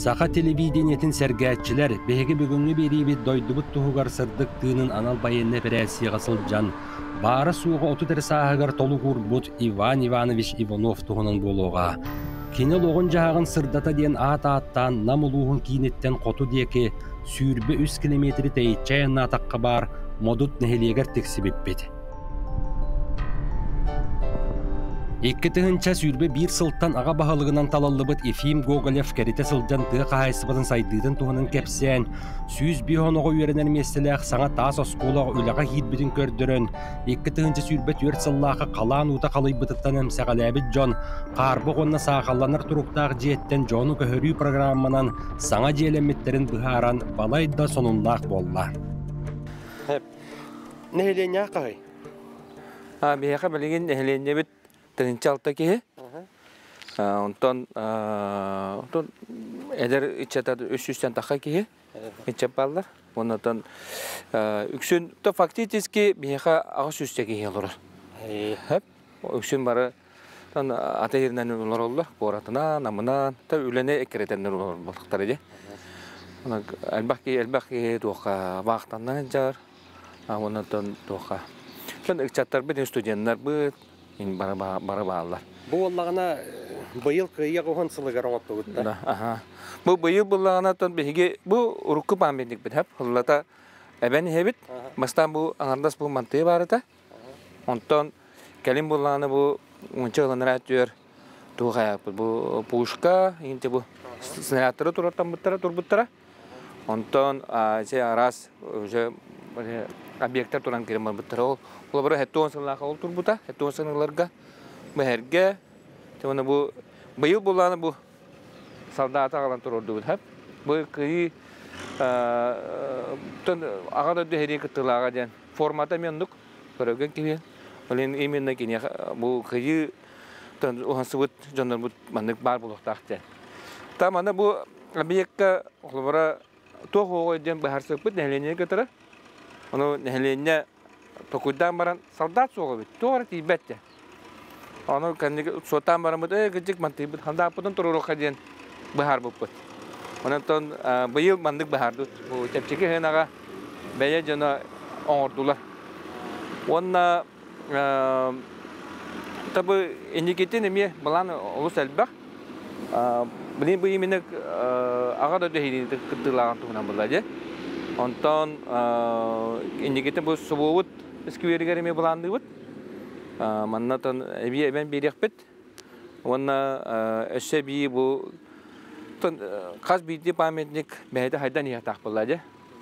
Саха телевидениетин сэргээччилэр, биһиги бүгүҥҥү биэриибит дойдубут туһугар сырдык тыынын анал байыаннай эпэрээссийэҕэ сылдьан, баара-суоҕа 30 эрэ сааһыгар толук уурбут Иван Иванович Иванов туһунан буолуоҕа. Кини олоҕун-дьаһаҕын сырдата диэн аат ааттаан Нам улууһун кииниттэн хоту диэки 23 километри тэйиччи айаннаатахха баар Модут нэһилиэгэр тиксибиппит. 2021 сылтан аҕа баһылыгынан талыллыбыт Ефим Гоголев кэритэ сылдьан тыа хаһаайыстыбатын сайдыытын туһунан кэпсээн, 105 оҕо үөрэнэр миэстэлээх саҥа таас оскуола үлэҕэ киирбитин көрдөрөн, 2024 сыллаахха халаан уута халыйбытыттан эмсэҕэлээбит дьон хаарбах уонна саахалланар туруктаах дьиэттэн дьону көһөрүү программанан саҥа дьиэлэммиттэрин быһааран балайда сонуннаах буолла. Нэһилиэнньэҕэ хаһый? Биһиэхэ билигин нэһилиэнньэбит 1006 киһи. Онтон онтон эдэр ыччата 300-тэн тахха киһи ыччат бааллар. Оннотон үксүн то фактически биһиэхэ 800 киһи олорор. Үксүн бары ата иһиринэн олороллор, куоратынан, амынан, та үлэни эккирэтэннэр олорбуттар ди. Элбэх киһи элбэх киһи туохха баахтаннан дьар. Оннотон туохха. Тон ыччаттарбыт, студеннарбыт бары бары бааллар. Бу буоллаҕына быйыл кыайыах уһун сылыгар оҥоттубут да. Аха. Бу быйыл буллаҕына тон биһиги бу урукку памятникпит хап хыллата эбэн иһэбит. Бастаан бу аҥардас бу мантыы баарыта. Онтон кэлин буллаҕына бу уонча ылынара түөр туох айааппыт бу пушка инти бу снарядтары турартаммыттара турбуттара. Онтон ise араас уже объекттар туран кирен барбыттара. Ол холобура 70 сыллаах ол турбута, 70 сылларга бу эргэ уонна бу быйыл буллааны бу солдаты аҕалан туруордубут хап. Бу кыйыы аҕа дойду сэрии кыттыылааҕа диэн формата эмиэ оннук көрөргөн киһи. Ол именно киниэхэ бу кыйыы уһансыбыт дьоннорбут маннык баар буолуохтаах диэн. Там аны бу объекка холобура туох оҕо диэн быһаарсыппыт нэһилиэнньэни кытары. Ону нэһилиэнньэ токуйдаан баран солдат суоҕа эбит, туох эрэ тиийбэт диэн. Ону кэнники суоттаан бараммыт, ээ кырдьык мантыйбыт, хандааппытын туруоруохха диэн быһаарбыппыт. Онон быйыл маннык быһаардыбыт. Бу чэпчэки сыанаҕа бэйэ дьоно оҥордулар. Уонна табы инникитин эмиэ былаан олус элбэх. Билин бу именно аҕа дойду эһиилин кыттыылааҕын туһунан буолла дии. Онтон инникитин бу субуобут скверигэр эмиэ былаанныыбыт. Манна эбии эбэн биэриэхпит. Уонна өссө эбии бу хас биирдии памятник бэйэтэ хайдан иһиэхтээх буолла дии.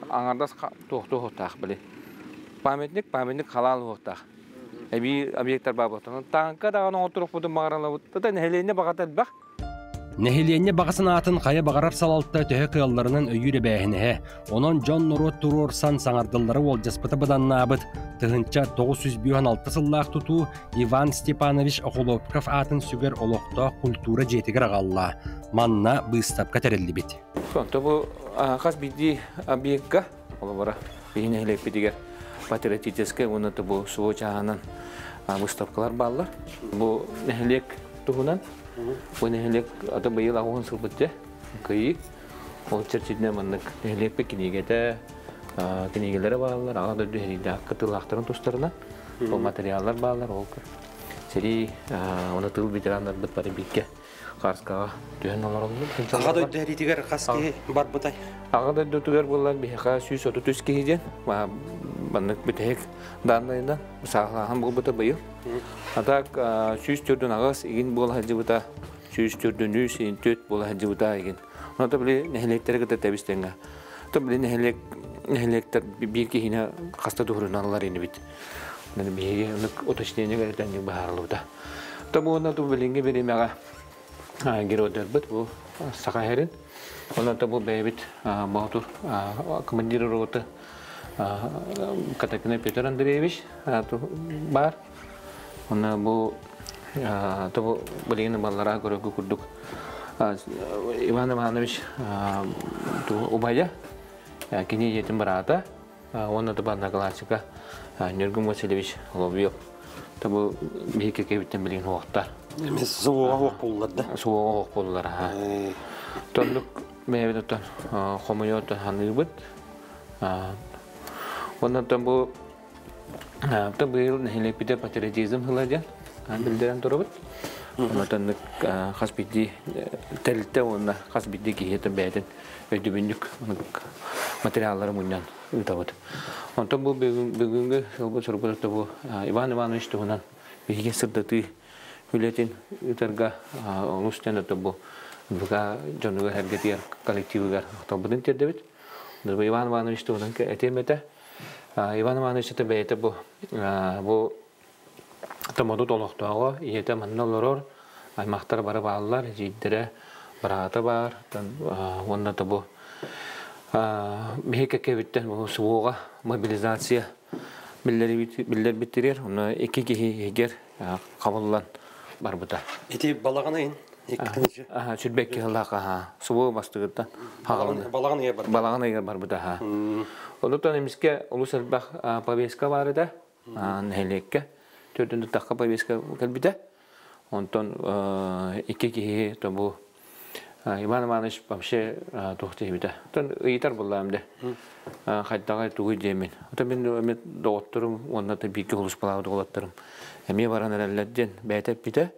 Аҥардас туохтуохтаах били. Памятник, памятник халаал уохтаах. Эбии объектар баабыттан. Тааҥка даҕаны оҥотторохпутун баҕаралабыт. Тата нэһилиэнньэ баҕата элбэх. Нэһилиэнньэ баҕа санаатын хайа баҕарар салалта төһө кыалларынан өйүүр эбээһинэһэ. Онон дьон-норуот туруорсан саҥардыллара уолдьаспыта быданнаабыт 1956 сыллаах тутуу Иван Степанович Охлопков аатын сүгэр олохтоох культура дьиэтигэр аҕалла. Манна быыстапка тэриллибит. Онто бу хас биирдии объекка холобура биһи нэһилиэкпитигэр патриотическай уонна бу суо чааһынан выставкалар бааллар. Бу нэһилиэк туһунан бу нэһилиэк ата быйыл аҕуһун сылбыт дьэ кыйыы ол чэрчитинэн маннык нэһилиэкпит кинигэтэ кинигэлэрэ бааллар аҕа дойду сэриилээх кытыылаахтарын тустарынан ол материаллар бааллар ол сэрии уонна тыыл ветераннарбыт бары бииргэ Хаарскаҕа түһэн олороллор. Аҕа дойду сэриитигэр хас киһи барбытай? Аҕа дойдутугар буоллар биһиэхэ 133 киһи диэн маннык бүтэһик дааннайынан сааһылааһын буолбута быйыл. А так 148 игин буола сылдьыбыта, 143 игин 4 буола сылдьыбыта игин. Онон били нэһилиэктэри кытта тэбис тэҥҥэ. То били нэһилиэк нэһилиэктэр биир киһини хаста туһуруналлар инибит. Биһиги уточнение кэрэтэн быһаарыллыбыта. Тобуона ту билиҥҥи бириэмэҕэ геройдарбыт бу Саха сирин. Онон бу бэйэбит Боотур командир роты Катакина Петр Андреевич баар. Онно бу тобу билигин баллара көрөргө курдук Иван Иванович убайа кини ийэтин быраата уонна да одноклассника Ньургун Васильевич Лобьев. Бу биһиги кэбиттэн билигин уохтар. Суоҕа уох буоллар да. Суоҕа уох буоллар. Тоннук бэйэбит оттон хомуйа оттон ханыыбыт. Оннотон бу быйыл нэһилиэкпитэ патриотизм сыла диэн билдэрэн турабыт. Оннотон хас биирдии тэрилтэ уонна хас биирдии киһи бэйэтин өйдөбүнньүк материаллары мунньан ыытабыт. Онтон бу бүгүҥҥү сылбыт сурукпут бу Иван Иванович туһунан биһиги сырдатыы үлэтин ыытарга олус диэн бу НВК дьонугар эргэтигэр коллективыгар махталбытын тиэрдэбит. Иван Иванович туһунан этиэм этэ. Иван Иванович это бэйэтэ бу бу Томодут олохтооҕо, ийэтэ манна олорор, аймахтар бары бааллар, эдьиийдэрэ, быраата баар, уонна да бу биһи кэккэбиттэн бу СВО-ҕа мобилизация биллэрбиттэригэр, онно икки киһи иһигэр хабыллан барбыта. Ити балаҕан ыйын Сүрбэкки сыллаах СВО бастыгыттан Балаҕан ыйыгар барбыта. Балаҕан ыйыгар барбыта. Онтон эмискэ олус элбэх повестка баар этэ нэһилиэккэ. Төрдүн тахха повестка кэлбитэ. Онтон икки киһи то бу Иван Иванович вообще туох диэбитэ. Оттон ыйытар буллаам де. Хайдаҕай тугуй диэмин. Оттон мин эмиэ доҕотторум уонна да бииргэ холуспалаабыт уолаттарым эмиэ баран эрэллэр диэн бэйэтэ эппитэ.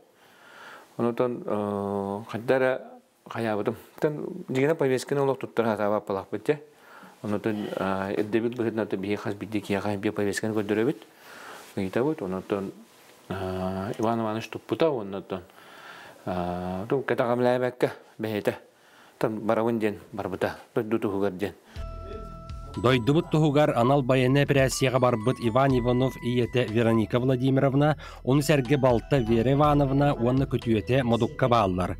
Онутон хайда эрэ хайаабытым. Оттон дьиҥинэ повестканы олох туттара сатаабаппалаахпыт дьэ. Онутон ирдэбил быһыытынан биһиги хас биирдии киһиэхэ биир повестканы көрдөрөбүт. Ыйытабыт. Онутон Иван Иванович туппута уонна оттон кэтэҕэмлээбэккэ бэйэтэ барабын диэн барбыта дойду туһугар диэн. Дойдубут туһугар анал байыаннай эпэрээссийэҕэ барбыт Иван Иванов ийэтэ Вероника Владимировна, ону сэргэ балта Вера Ивановна уонна күтүөтэ Модукка бааллар.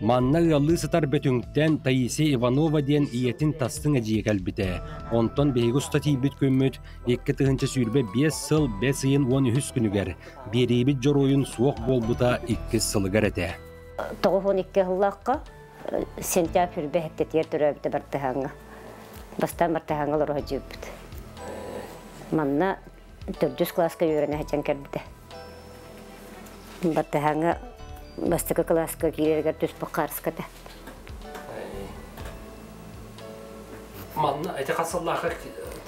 Манна ыаллыы сытар Бөтүҥтэн Таисия Иванова диэн ийэтин тастыҥ эдьиийэ кэлбитэ. Онтон биһиги уста тиийбит күммүт 2025 сыл бэс ыйын 13 күнүгэр биэриибит дьоруойун суох буолбута иккис сылыгар этэ. 92 сыллаахха сентябрь бэһэттэтигэр төрөөбүтэ Бартыһааҥҥа. Бастаан Бартыһааҥҥа олоро сылдьыбыппыт. Манна төрдүс кылааска үөрэнэ сылдьан кэлбитэ. Бартыһааҥҥа бастакы кылааска киирэригэр түспүт хаарыската. Манна ити хас сыллаахха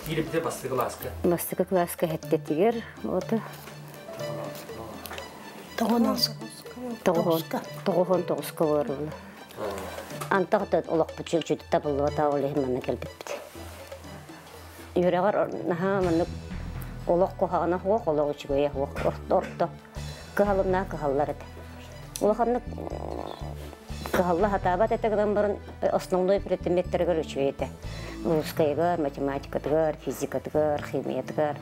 киирбитэ бастакы кылааска? Бастакы кылааска хэттэтигэр ото тоҕуһун тоҕуска олорулла. Антах олохпут чүчүтү табыллыбата ол иһин манна кэлбиппит. Үөрэҕэр наһаа маннык олох куһаҕана суох, олох үчүгэйэ суох, орто кыһалымнаах кыһаллар этэ. Улаханнык кыһалла сатаабат этэ гынан баран основной предметтэригэр үчүгэй этэ. Русскайыгар, математикатыгар, физикатыгар, химиятыгар.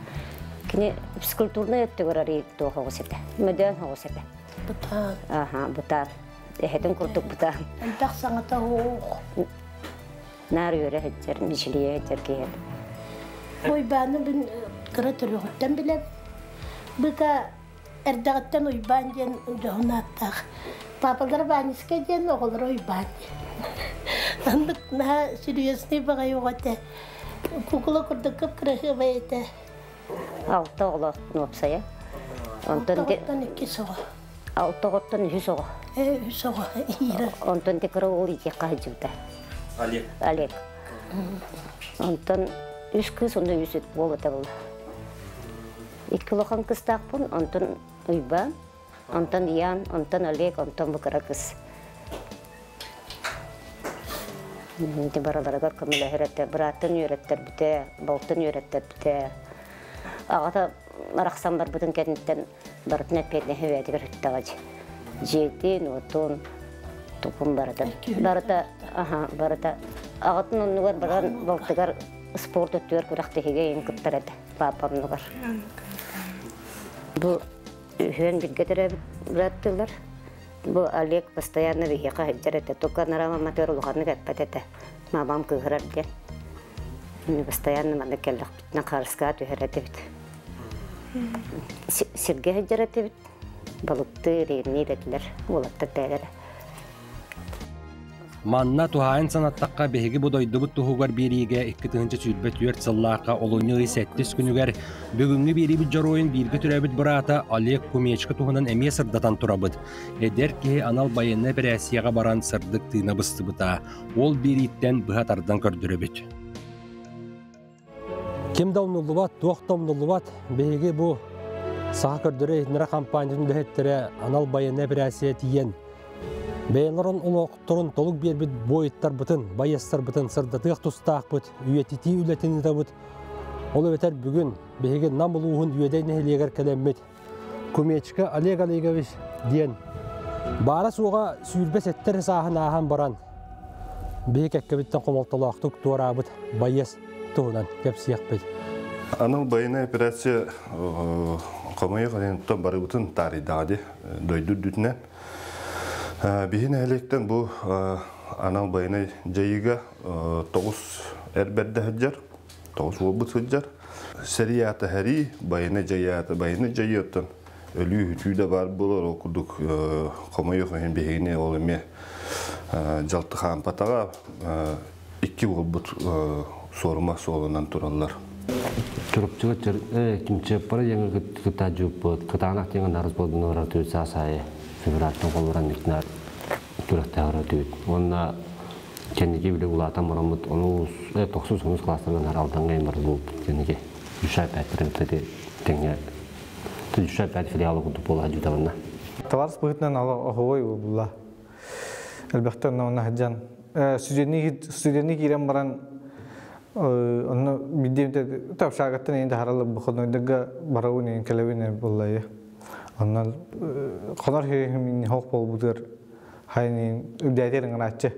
Кини физкультурнай өттүгэр арый туох оҕус этэ. Мөдөөн оҕус этэ. Бытаан. Аха, бытаан. Эһэтин курдук бытаан. Элбэх саҥата суох. Наар үөрэ сылдьар, мичилийэ сылдьар киһи. Уйбааны мин кыра төрүөҕүттэн билэбин. Быка эрдэҕиттэн Уйбаан диэн дьоһун ааттаах. Паапалара Ваниска диэн, оҕолоро Уйбаан диэн. Оннук наһаа серьезный баҕайы оҕо этэ. Кукула курдук кып-кыраһыабай этэ. Алта оҕолоохпун уопсайа. Онтон Алтаҕыттан иккис оҕо. Алта оҕоттон үһүс оҕо. Үһүс оҕо Ира. Онтон ити кыра уол иитиэххэ сылдьыбыта. Олег. Олег. Онтон үс кыыс, онно үс уол этэ буолла. Икки улахан кыстаахпын, онтон Уйбаан, онтон Ян, онтон Олег, онтон бу кыра кыс. Ити барыларыгар көмөлөһөр этэ, бырааттын үөрэттэрбитэ, балтын үөрэттэрбитэ. Аҕата арахсан барбытын кэнниттэн барытын эппиэтинэһи бэйэтигэр сүттэҕэ дьэ. Дьиэтин, уотун, тупун барыта. Барыта, аха, барыта. Аҕатын оннугар баран балтыгар спорт өттүгэр күрэхтэһиигэ иһин кыттар этэ папа оннугар. Бу үһүөн бииргэ төрөөбүт бырааттыылар. Бу Олег постоянно биһиэхэ сылдьар этэ. Только анараа маматыгар улаханнык эппэт этэ. Мамам кыыһырар диэн. Мин постоянно манна кэллэхпитинэ харыскаҕа түһэр этибит. Сиргэ сылдьар этибит. Балыктыыр, иинниир этилэр уолаттар бэйэлэрэ. Манна туһаайан санаттахха, биһиги бу дойдубут туһугар биэриигэ 2024 сыллаахха олунньу ый сэттис күнүгэр бүгүҥҥү биэриибит дьоруойун бииргэ төрөөбүт быраата Олег Кумечка туһунан эмиэ сырдатан турабыт. Эдэр киһи анал байыаннай эпэрээссийэҕэ баран сырдык тыына быстыбыта. Ол биэрииттэн быһа тардан көрдөрөбүт. Ким да умнуллубат, туох да умнуллубат. Биһиги бу Саха көрдөрө иһитиннэрэ хампаанньатын үлэһиттэрэ анал байыаннай эпэрээссийэ тиийэн бэйэлэрин олохторун толук биэрбит буойуттарбытын, байыастарбытын сырдатыах тустаахпыт, үйэтитии үлэтин ыытабыт. Ол эбэтэр бүгүн биһиги Нам улууһун Үөдэй нэһилиэгэр кэлэммит Кумечка Олег Олегович диэн баара-суоҕа 27 эрэ сааһын ааһан баран биһи кэккэбиттэн хомолтолоохтук туораабыт байыас туһунан кэпсиэхпит. Анал байыаннай операция хомойуох иһин барыбытын таарыйдаҕа дии дойду үрдүтүнэн. Биһи нэһилиэктэн бу анал байыаннай дьайыыга тоҕус эр бэрдэ сылдьар, тоҕус уолбут сылдьар. Сэрии аата сэрии, байыаннай дьайыы аата байыаннай дьайыы оттон өлүү-сүтүү да баар буолар, ол курдук хомойуох иһин биһигини ол эмиэ дьалты хаампатаҕа икки буолбут суорума суолунан тураллар. Чурапчыга кимчеппара диэн кытта жууппут кытаанах диэн нарыс буолбун олорор түүт саас аайы февральтан холбуран икнаар күрэхтэһэр түүт уонна кэнники били улаатан бараммыт ону тохсус онус класстан нар Алданга бар буолбут кэнники үш пять тэҥҥэ үш пять филиалы курдук буола жутабынна. Товарыс быһытынан ала оһуой булла. Элбэхтэн онно сылдьан студенни киирэн баран онно биддиэмте тапшаагаттан эйин тахаралы бухонойдага барабын эйин кэлэбин буллайы. Онно хонор хиһимин хоқ болбутугар хайнин үбдээтер ыңырааччы.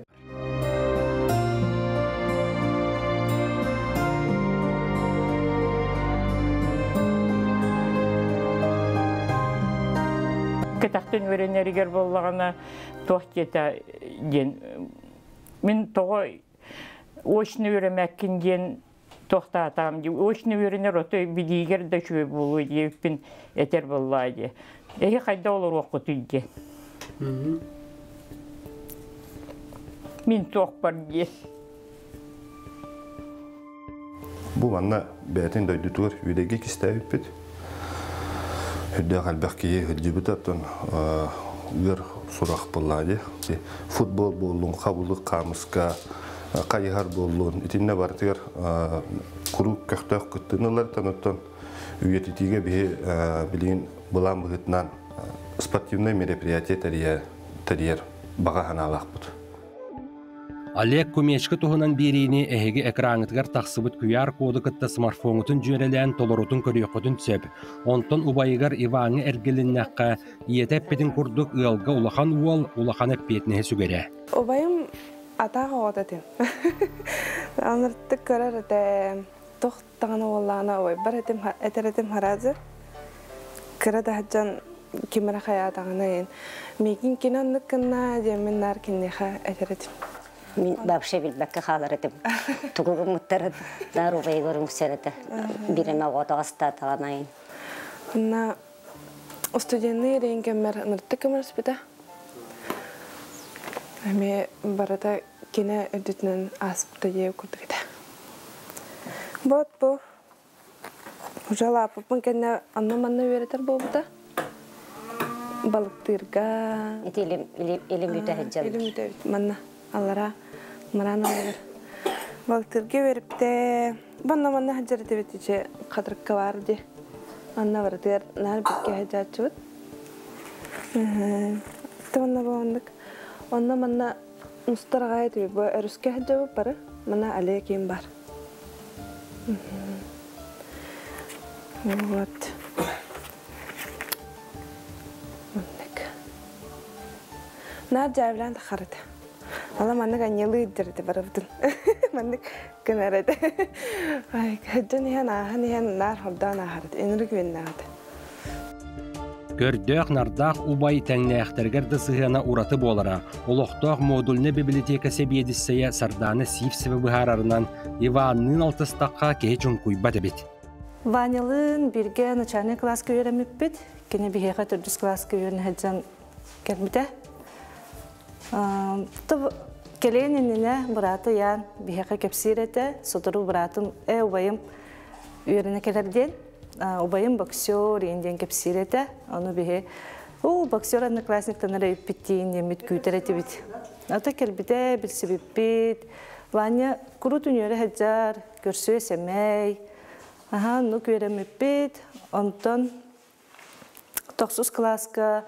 Кэтахтан үөрэнэригэр буоллаҕына туох диэтэ диэн мин тоҕо очно үөрэмэккин диэн туохтаатаам дии очно үөрэнэр ото билиигэр да үчүгэй буолуо диэбиппин этэр буоллаа дии эһи хайда олоруоххутуй диэн мин туохпар диэн. Бу манна бэйэтин дойдутугар Үөдэйгэ кистээбиппит. Үрдээх элбэх киһи сылдьыбыта, оттон ыар сурах буоллаа дии. Футбол буоллун, хабылык, хаамыска, хайыһар буоллун, итиннэ барытыгар куруук көхтөөх кыттыыны ылар, оттон үйэтитиигэ биһи билигин былаан быһыытынан спортивнай мероприятие тэрийэр баҕа санаалаахпыт. Олег Кумечка туһунан биэриини эһиги экраҥҥытыгар тахсыбыт QR-коду кытта смартфоҥҥутун дьүөрэлээн толорутун көрүөххүтүн сөп. Онтон убайыгар Иваҥҥа эргилиннэххэ, ийэтэ эппитин курдук ыалга улахан уол улахан эппиэтинэһи сүгэрэ. Убайым атаах оҕото этим. Аныртык көрөр этэ, туох даҕаны уоллаана убайбар этим, этэр этим хараазы. Кыра да сылдьан ким эрэ хайаатаҕына иһин миигин кини оннук гынна диэммин наар киниэхэ этэр этим. Мин вообще билбэккэ хаалар этим. Тугу гыммыттарын наар убайыгар үҥсэр этэ. Биирэмэ оҕото астаатаҕына Онно студенный рейн кэммэр ыныртык көмөлөспүтэ. Эмиэ барыта кини үрдүтүнэн ааспыта диэ курдук этэ. Вот бу уже лааппыппын кэннэ онно-манна үөрэтэр буолбута. Балыктыырга. Ити илим илим бүтэ сылдьар. Илим бүтэ манна аллара мараан аллар. Балыктыырга үөрэппитэ. Банна манна сылдьар этибит ичи хатырыкка бар ди. Анна барытыгар наар бикке сылдьааччыбыт. Онно баандык. Онно манна мустар аҕай этибит. Бу өрүскэ сылдьабыт бары. Манна аллея киин бар. Вот. Маннык. Наар дьээбилээн таххар этэ. Ала маннык анньалыы илдьэр этэ барыбытын. Маннык гынар этэ. Ай, сылдьан иһэн, ааһан иһэн наар хордоон ааһар этэ. Инрик үөннээх этэ. Көрдөөх-нардаах убай тэҥнээхтэригэр да сыһыана ураты буолара. Олохтоох модульнай библиотека сэбиэдиссэйэ Сардаана Сивцева быһаарарынан, Иванныын алтыстахха киһи чуҥкуйбат эбит. Ванялыын бииргэ начальный класска үөрэммиппит. Кини биһиэхэ төрдүс класска үөрэнэ сылдьан кэлбитэ. Кэлиэн иннинэ быраата Ян биһиэхэ кэпсиир этэ, сотору быраатым, э убайым үөрэнэ кэлэр диэн, убайым боксер иин диэн кэпсиир этэ. Ону биһи уу боксер одноклассниктан эрэ үппүттиин диэммит күүтэр этибит. Ата кэлбитэ, билсибиппит. Ваня курут үнүөрэ сылдьар, көрсүө сэмэй. Аха, оннук үөрэммиппит. Онтон тохсус кылааска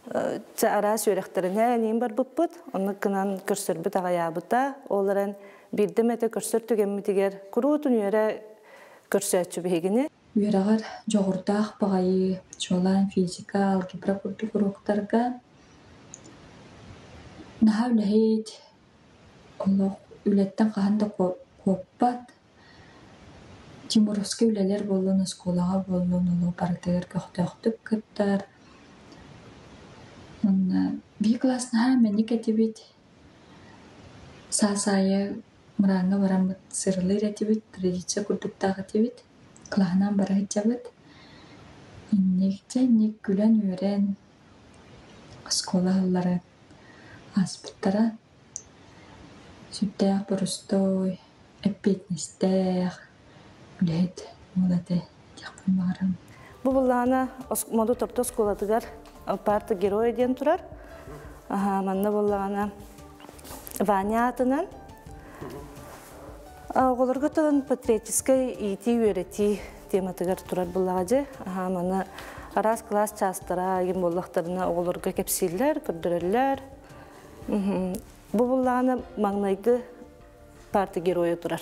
чэ араас үөрэхтэринэн иин барбыппыт. Оннук гынан көрсөрбүт аҕайаабыта. Ол эрэн биирдэ эмэтэ көрсөр түгэммитигэр куруутун үөрэ көрсөөччү биһигини. Үөрэҕэр дьоҕурдаах баҕайы, чуолаан физика, алгебра курдук уруоктарга наһаа үлэһит, олох үлэттэн хаһан да куоппат, Тимуровскай үлэлэр буоллун, оскуолаҕа буоллун, олох барытыгар көхтөөхтүк кыттар. Уонна биир кылаас наһаа мэник этибит, саас аайы мырааҥҥа бараммыт сырылыыр этибит, традиция курдуктаах этибит, кылааһынан бара сылдьабыт. Инник дьэ инник күлэн-үөрэн оскуола аһылларын ааспыттара. Сүрдээх боростуой, эппиэтинэстээх үлэһит уол этэ диэхпин баҕарабын. Бу былаана Модут орто оскуолатыгар парта героя диэн турар. Манна буоллаҕына Ваня аатынан оҕолорго тылын патриотическай иитии-үөрэтии тематыгар турар буллаҕа дьэ. Маны араас кылаас чаастара игин буоллахтарына оҕолорго кэпсииллэр, көрдөрөллөр. Бу буллаҕына маҥнайгы парта геройа турар.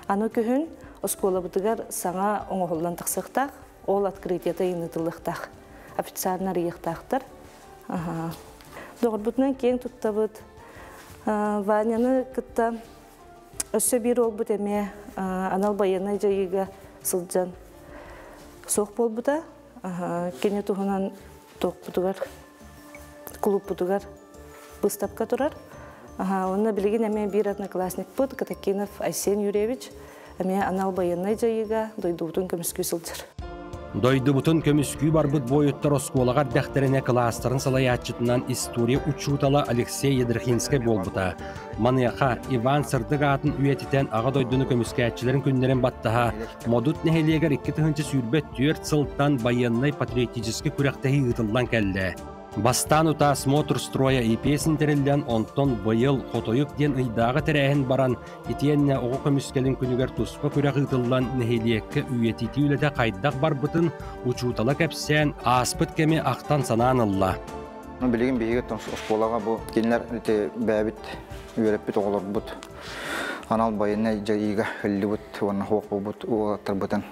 Аны күһүн оскуолабытыгар саҥа оҥоһуллан тахсыахтаах, ол открытиета ыйынытыллыахтаах. Официально арыйыахтаахтар. Доҕорбутунан киэҥ туттабыт. Ваняны кытта өссө биир уолбут эмиэ анал байыаннай дьайыыга сылдьан суох буолбута. Кини туһунан туохпутугар, кулууппутугар выставка турар. Онно билигин эмиэ биир одноклассникпыт Катакинов Айсен Юрьевич эмиэ анал байыаннай дьайыыга дойдубутун көмүскүү сылдьар. Дойдубутун көмүскүү барбыт буойуттар оскуолаҕа эрдэхтэринэ кылаастарын салайааччытынан история учуутала Алексей Ядрихинскай буолбута. Маныаха Иван сырдык аатын үйэтитэн Аҕа дойдуну көмүскээччилэрин күннэрин баттаһа Модут нэһилиэгэр 2024 сылтан байыаннай-патриотическай күрэхтэһии ыытыллан кэллэ. Бастаан утаа смотр строя и песен тэриллэн, онтон быйыл Хотойук диэн ыйдааҕы тэрээһин баран, итиэннэ оҕо көмүскэлин күнүгэр туспа күрэх ыытыллан, нэһилиэккэ үйэтитии үлэтэ хайдах барбытын учуутала кэпсээн, ааспыт кэми ахтан-санаан ылла. Билигин биһиги оскуолаҕа бу кинилэр ити бэйэбит үөрэппит оҕолорбут анал байыаннай дьайыыга ыллыбыт уонна суох буолбут уолаттарбытын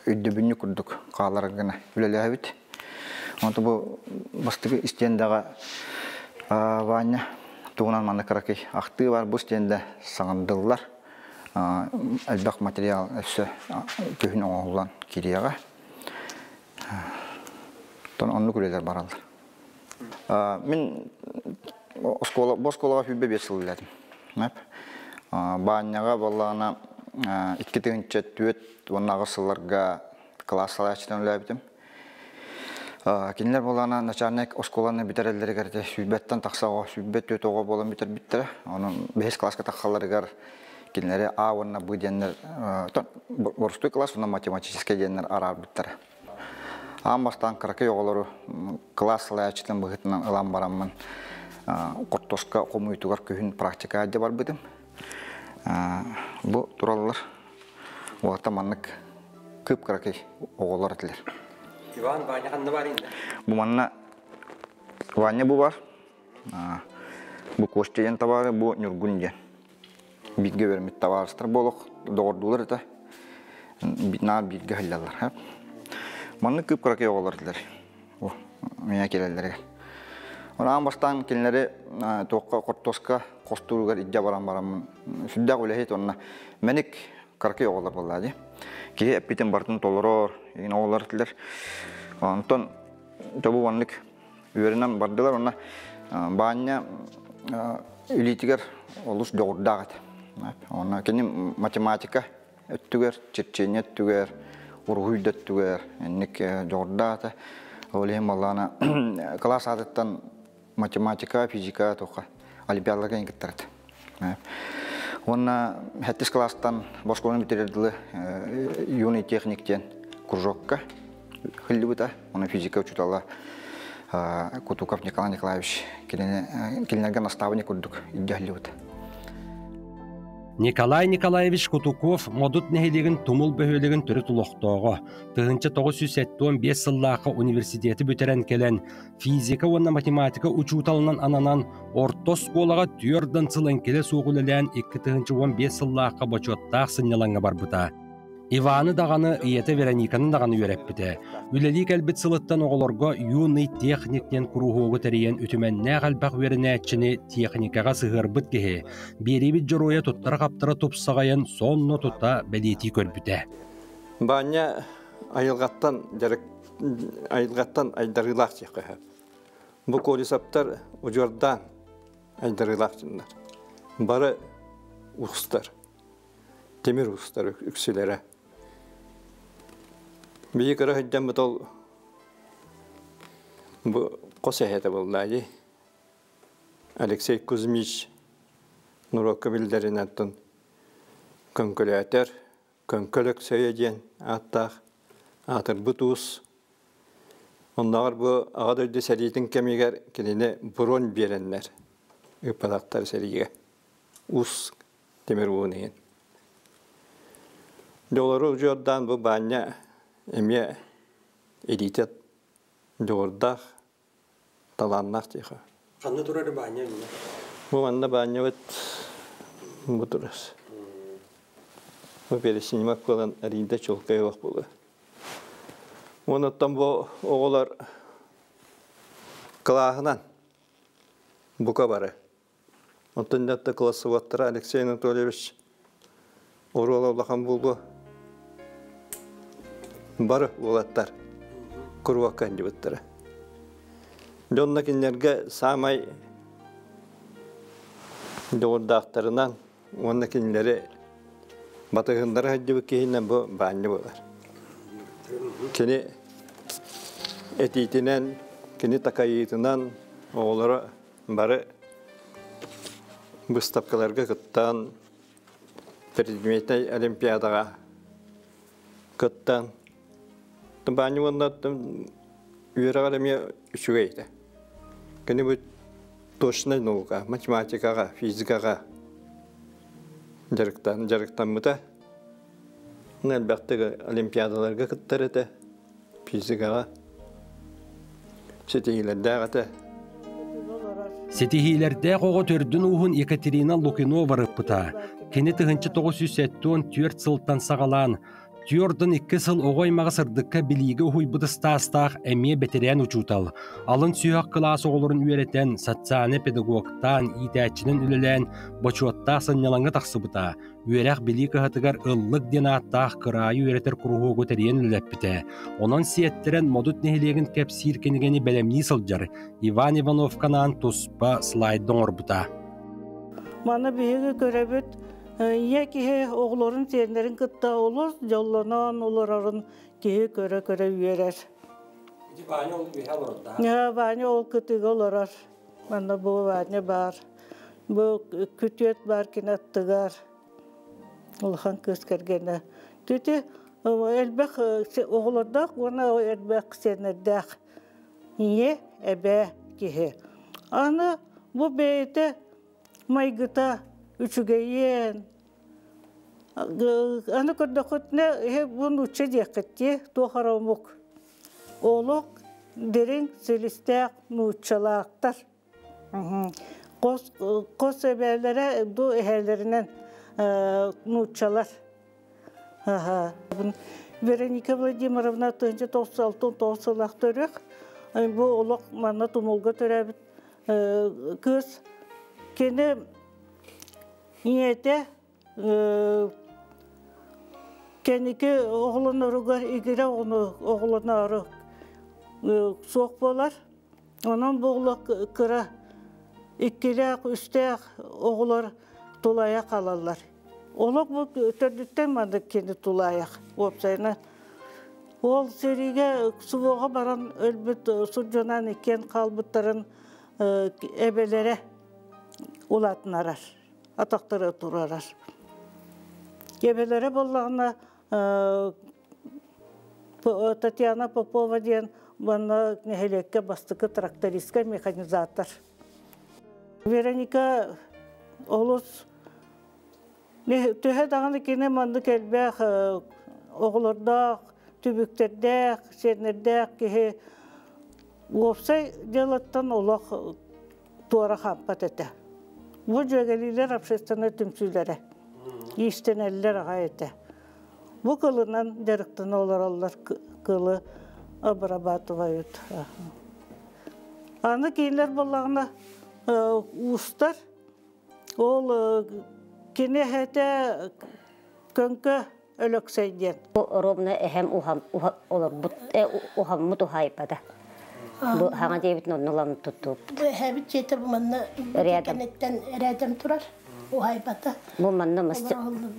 өйдөбүнньүк курдук хаалар гына үлэлээбит. Онто бу бастакы истиэндэҕэ Ваня туһунан манна кыракый ахтыы бар бу истиэндэ саҥардыллар. Элбэх материал өссө күһүн оҥоһуллан кириэҕэ. Тон оннук үлэлэр бараллар. Мин оскуола, бу оскуолаҕа сүүрбэ биэс сыл үлэлээтим. Баанньаҕа буоллаҕына 2004 уонна 8 сылларга кылаас салайааччытынан үлэлээбитим. Кинилэр буоллаҕына начальник оскуоланы бүтэрэллэригэр ити сүүрбэттэн тахса оҕо, 24 оҕо буолан бүтэрбиттэрэ. Онон бэһис кылааска таххалларыгар кинилэри А уонна Б диэннэр боростуой класс уонна математическай диэннэр араарбыттара. Аан бастаан кыракый оҕолору кылаас салайааччытын быһыытынан ылан бараммын хортуоска хомуйуутугар күһүн практика дьэ барбытым. Бу тураллар. Уолаттар маннык кып-кыракый оҕолор этилэр. Иван, Ваня ханна бар инде? Бу манна Ваня бу бар. Бу Костя диэн табаары, бу Ньургун диэн. Бииргэ үөрэммит табаарыстар буолуох доҕордуулар этэ. Наар бииргэ сылдьаллар. Маннык кып-кыракый оҕолор этилэр. Миэхэ кэлэллэригэр. Аан бастаан кинилэри туохха хортуоска хостууругар илдьэ баран бараммын сүрдээх үлэһит уонна мэник кыракый оҕолор буоллаа дии. Киһи эппитин барытын толорор, игин оҕолор этилэр. Онтон тобу маннык үөрэнэн бардылар уонна Баанньа илиитигэр олус дьоҕурдаах этэ. Онно кини математика өттүгэр, черчение өттүгэр, уруһуй да өттүгэр инник дьоҕурдаах этэ. Ол иһин баллаана кылаас аатыттан Математика, физика тоха олимпиадаларга кыттарат. Уонна хэттис класстан бошколаны бүтэрэр дылы юный техник диэн кружокка хыллыбыта. Оны физика учутала Кутуков Николай Николаевич кинилерге наставник курдук илдьэ Николай Николаевич Кутуков Модут нэһилиэгин Тумул бөһүөлэгин төрүт олохтооҕо. 1975 сыллаахха университеты бүтэрэн кэлэн, физика уонна математика учууталынан ананан, орто оскуолаҕа түөрт сыл эҥкилэ суох үлэлээн 2015 сыллаахха бочуоттаах сынньалаҥҥа барбыта. Иваны даҕаны, ийэтэ Верониканы даҕаны үөрэппитэ. Үлэлии кэлбит сылыттан оҕолорго «Юный техник» диэн куруһуогу тэрийэн үтүмэннээх элбэх үөрэнээччини техникаҕа сыһыарбыт киһи, биэриибит дьоруойа туттара-хаптара тупсаҕайын сонно тута бэлиэтии көрбүтэ. Баанньа айылҕаттан дьарык айылҕаттан айдарыылаах диэххэ Бу колесаптар удьуордаан айдарыылаах дьоннор. Бары уустар. Тимир уустар үксүлэрэ. Биһи кыра сылдьаммыт ол бу хос эһэтэ буолла дии. Алексей Кузьмич норуокка биллэринэн оттон көҥкөлөөтөр, Көҥкөл Өксөйө диэн ааттаах аатырбыт уус. Оннооҕор бу Аҕа дойду сэриитин кэмигэр кинини бронь биэрэннэр ыыппатахтар сэриигэ. Уус тимир уун иһин. Дьолору удьуордаан бу Баанньа эмиэ илиитэ дьоҕурдаах, талааннаах диэхэ. Ханна турар Баанньа иннэ? Бу манна Баанньабыт бу турар. Бу переснимок буолан арыйда чуолкай олох буолуо. Онуттан бу оҕолор кылааһынан бука бары. Оттон дьэ классоваттара Алексей Анатольевич оруола улахан буолуо. Бары уолаттар куруокка илдьибиттэрэ. Дьонно кинилэргэ саамай дьоҕурдаахтарынан уонна кинилэри батыһыннара сылдьыбыт киһинэн бу Баанньа буолар. Кини этиитинэн, кини такайыытынан оҕолоро бары быыстапкаларга кыттан, предметнэй олимпиадаҕа кыттан, Баанньа уонна үөрэҕэр эмиэ үчүгэй этэ. Кини бу точнай наука, математикаҕа, физикаҕа дьарыктан, дьарыктаммыта. Элбэхтик олимпиадаларга кыттар этэ, физикаҕа ситиһиилэрдээх этэ. Ситиһиилэрдээх оҕо төрдүн ууһун Екатерина Лукинова ырыппыта. Кини 1974 сылтан саҕалаан Түөртөн икки сыл оҕо аймаҕы сырдыкка билиигэ уһуйбут ыстаастаах эмиэ бэтэрээн учуутал, алын сүһүөх кылаас оҕолорун үөрэтэн, социальнай педагогтаан, иитээччинэн үлэлээн бочуоттаах сынньалаҥҥа тахсыбыта, үөрэх-билии кыһатыгар Ыллык диэн ааттаах кыраайы үөрэтэр куруһуогу тэрийэн үлэлэппитэ. Онон сиэттэрэн Модут нэһилиэгин кэпсиир кинигэни бэлэмнии сылдьар Иван Ивановка анаан туспа слайд оҥорбута. Маны биһиги көрөбүт Ийэ киһи оҕолорун сиэннэрин кытта олус дьоллонон олорорун киһи көрө-көрө үөрэр. Ити Ваня ол үөһэ олорор да? Ваня ол кытыыга олорор. Манна бу Ваня баар. Бу күтүөт баар кини аттыгар. Улахан кыыс кэргэнэ. Түти элбэх оҕолордоох уонна элбэх сиэннэрдээх ийэ, эбээ киһи. Аны бу бэйэтэ майгыта үчүгэйиэн аны көрдөххүтүнэ эһи бу нуучча диэххит дии туох эрэ омук олох дириҥ силистээх нууччалаахтар хос хос эбээлэрэ бу эһээлэринэн нууччалар Вероника Владимировна 1969 сыллаах төрүөх бу олох манна тумулга төрөөбүт Кыыс кини ийэтэ кэнники оҕолоноругар игирэ оҕолоноору суох буолар. Онон бу оҕолор кыра иккилээх, үстээх оҕолор тулайа хаалаллар. Олох бу төрдүттэн маннык кини тулаайах уопсайынан. Ол сэриигэ СВО-ҕа баран өлбүт сурдьунаан иккиэн хаалбыттарын эбэлэрэ улаатынарар, атахтары турарар. Эбэлэрэ боллаҕына Татьяна Попова диэн манна нэһилиэккэ бастакы трактористка механизатор. Вероника олус төһө даҕаны кини маннык элбэх оҕолордоох, түбүктэрдээх, сиэннэрдээх киһи уопсай дьыалаттан олох туора хаампат этэ. Бу дьүөгэлиилэр общественнай түмсүүлэрэ иистэнэллэр аҕай этэ. Бу кылынан дьарыктана олороллор кылы обрабатывают. Аны кинилэр буоллаҕына уустар ол кини эһэтэ Көҥкө Өлөксөй диэн. Бу ровно эһэм олорбут уһаммыт уһаайбата. Бу хаҥа диэбитин онно ылан туттубут. Бу эһэбит дьиэтэ бу манна кэнниттэн рядом турар уһаайбата. Бу манна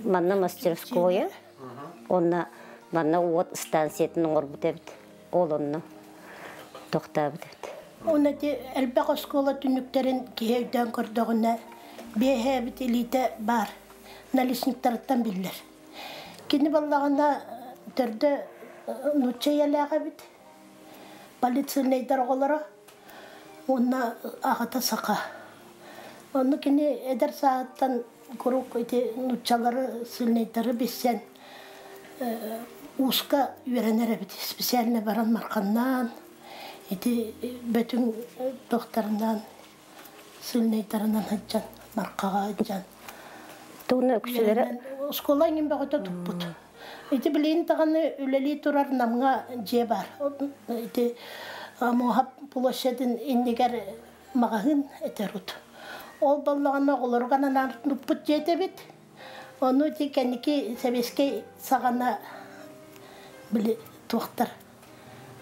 манна мастерское, онно манна уот станциятын оҥорбут эбит. Ол онно тохтообут эбит. Уонна ити элбэх оскуола түннүктэрин киһи өйдөөн көрдөҕүнэ, биэһээбит илиитэ баар наличниктарыттан биллэр. Кини баллаҕына төрдө нуучча ийэлээх эбит, полицейнайдар оҕолоро уонна аҕата саха. Онно кини эдэр сааһыттан куруук ити нууччалары, сильнайдары билсэн ууска үөрэнэр эбит. Специально баран марханнаан, ити бөтүҥ туохтарынан, сильнайдарынан сылдьан, мархаҕа сылдьан. Тугуна үксүлэрэ Оскуола иҥин бөҕөтө туппут. Ити билигин даҕаны үлэлии турар Намҥа дьиэ баар. Ити Муоһап площадын иннигэр маҕаһыын этэр ут. Ол боллоҕуна оҕолоругар анаан туппут дьиэтэ эбит. Ону ити кэнники сэбиэскэй саҕана били туохтар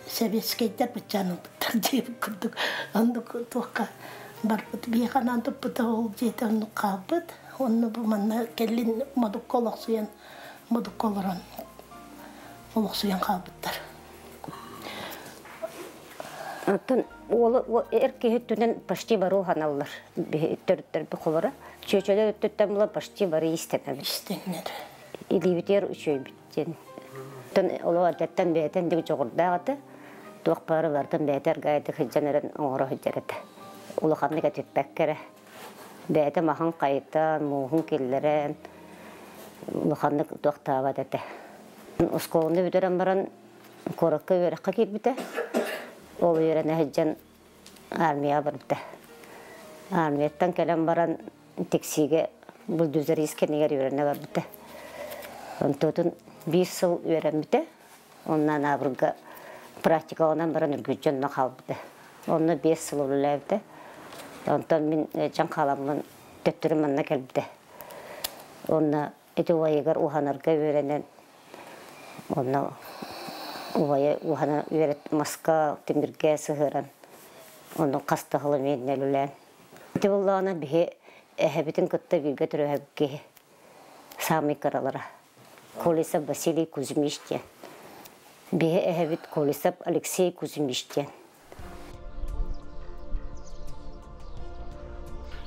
сэбиэскэйдэр быччаан ылбыттар диэбит курдук оннук туохха барбыт. Биһиэхэ анаан туппута ол дьиэтэ оннук хаалбыт. Онно бу манна кэлин модукка олохсуйан модукка олорон олохсуйан хаалбыттар. Оттон уолу эр киһи өттүнэн почти бары уһаналлар. Төрүттэрби холоро. Чүөчөлөр өттүттэн була почти бары истэнэбит. Истэннэр. Илиибитигэр үчүөйбүт диэн. Оттон олох эрдэттэн бэйэтин дик дьоҕурдаах этэ. Туох баары барытын бэйэтэ эргээйдик сылдьан эрэн оҥоро сылдьар этэ. Улаханнык этиппэккэ эрэ. Бэйэтэ маһын хайытан, мууһун киллэрэн улаханнык туохтаабат этэ. Оскуоланы бүтэрэн баран куоракка үөрэххэ киирбитэ. Ол үөрэнэ сылдьан армияҕа барбыта. Армияттан кэлэн баран Тиксиигэ бульдозерист кэннигэр үөрэнэ барбыта. Онтуотун биир сыл үөрэммитэ. Онно Анаабырга практикаланан баран үргүлдьү онно хаалбыта. Онно 5 сыл үлэлээбитэ. Онтон мин дьаҥ хааламмын төттөрү манна кэлбитэ. Онно ити убайыгар уһанарга үөрэнэн онно убайа уһана үөрэт маска тимиргэ сыһыаран онно хас да сыл эмиэ үлэлээн. Ити буоллаҕына биһи эһэбитин кытта бииргэ төрөөбүт киһи саамай кыралара. Колесов Василий Кузьмич диэн. Биһи эһэбит Колесов Алексей Кузьмич диэн.